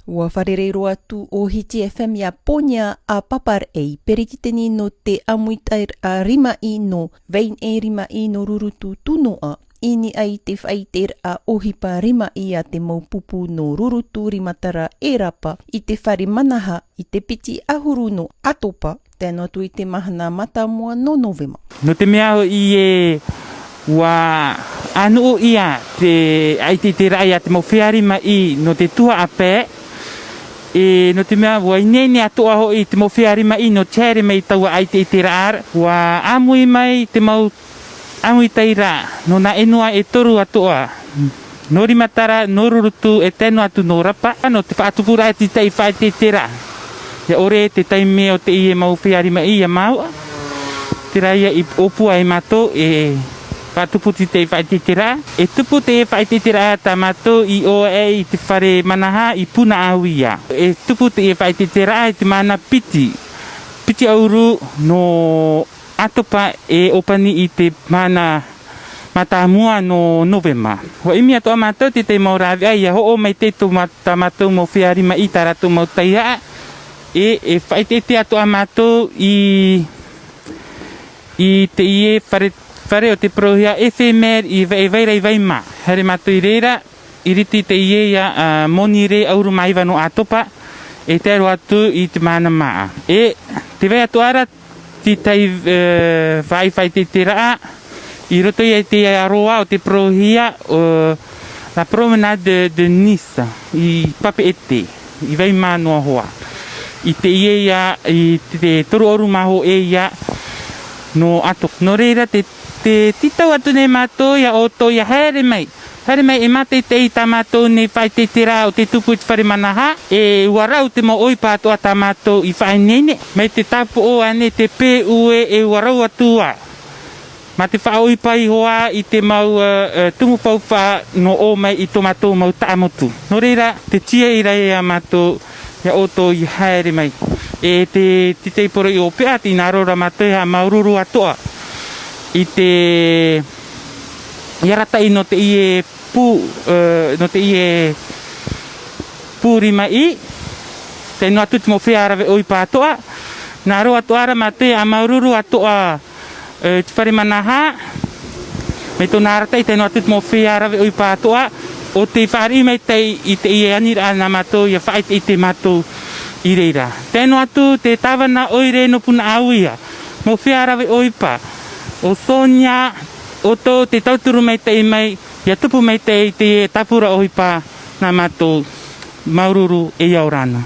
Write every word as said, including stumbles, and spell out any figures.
Ua fārerei roa atu ʻo Hiti F M ia Ponia a Paparaʻi, peretiteni nō te ʻāmuiraʻa rimaʻī nō Vaineʻe Rimaʻī nō Rurutu Tunuʻa, i niʻa i te faʻaiteraʻa ʻohipa rimaʻī a te mau pupu nō Rurutu, Rimatara e Rapa i te fare Manaha i te piti ʻahuru nō ʻAtopa, tae noa atu i te mahana mātāmua nō Novema. Nō te mea hoʻi ē, ua ʻānuʻu ʻia te ʻaiteʻiteraʻa ia te mau feiā rimaʻī nō te tuhaʻa pae, e, nō te mea ua ineine atoʻa hoʻi te mau feiā rimaʻī nō te haere mai i taua ʻaiteʻiteraʻa ra, ua ʻāmui mai te mau ʻāmuiraʻa nō nā ʻenua e toru atoʻa, nō Rimatara, nō Rurutu, e tae noa atu nō Rapa, nō te faʻatupuraʻa i te tahi faʻaiteʻiteraʻa. ʻIa ʻore te taime o teie mau feiā rimaʻī ʻia māuʻa, terā ia i ʻōpua e mātou e faʻatupu i te tahi faʻaiteʻiteraʻa. E tupu teie faʻaiteʻiteraʻa tā mātou i ʻō aʻe i te fare Manaha i Punaʻauia. E tupu teie faʻaiteʻiteraʻa i te mahana piti, piti ʻahuru nō ʻAtopa e ʻōpani i te mahana mātāmua nō Novema. Ua ʻimi atoʻa mātou te tahi mau rāveʻa ʻia hoʻo mai te tō mā-, tā mātou mau feiā rimaʻī i tā rātou mau taihaʻa, e, e faʻaiteʻite atoʻa mātou i, i teie fare, fare o te porohia éphémère i Vai-, i Vaira i Vaima. Haere mātou i reira, ʻiriti teie ia, ā, Monirē ʻahuru mā iva nō ʻAtopa, e tae roa atu i te mahana māʻa. E tē vai atoʻa ra te tahi, ā, faʻaite-, faʻaiteʻiteraʻa i roto ia i te aroā o te porohia, ā, La Promenade de, de Nice, i Papeʻete, i Vaima noa hoʻi. I teie ia, i te toru ʻahuru mā hōʻē ia nō ʻAtopa. Nō reira, tē, tē tītau atu nei mātou ia ʻoutou ʻia haere mai. Haere mai e mātaʻitaʻi i tā mātou nei faʻaiteʻiteraʻa o te tupu i te fare Manaha, e ʻua rau te mau ʻohipa atoʻa tā mātou i faʻaineine. Mai te tāpoʻo ānei, te pūʻue, e ʻua rau atu ā. Mā te faʻaʻohipa iho ā i te mau, ā, ā, tumu faufaʻa nō ʻō mai i tō mātou mau taʻamotu. Nō reira, tē tīaʻi ra ia mātou ia ʻoutou ʻia haere mai. E te, te tahi poroʻi ʻōpeʻa, tē hinaʻaro ra mātou e haʻamāuruuru atoʻa i te, i arataʻi nō teie pū, ā, nō teie pū rimaʻī, tae noa atu te mau feiā rave ʻohipa atoʻa. Hinaʻaro atoʻa ra mātou e haʻamāuruuru atoʻa, ā, te fare Manaha, mai tōna arataʻi, tae noa atu te mau feiā rave ʻohipa atoʻa, ʻo tē fāriʻi maitaʻi i teie aniraʻa nā mātou ʻia faʻaiteʻite mātou i reira. Tae noa atu te tāvana ʻoire nō Punaʻauia, mau feiā rave ʻohipa, ʻo Sonia, ʻoutou tē tauturu maitaʻi mai, ʻia tupu maitaʻi i te tāpura ʻohipa nā mātou. Māuruuru e ʻia ora na.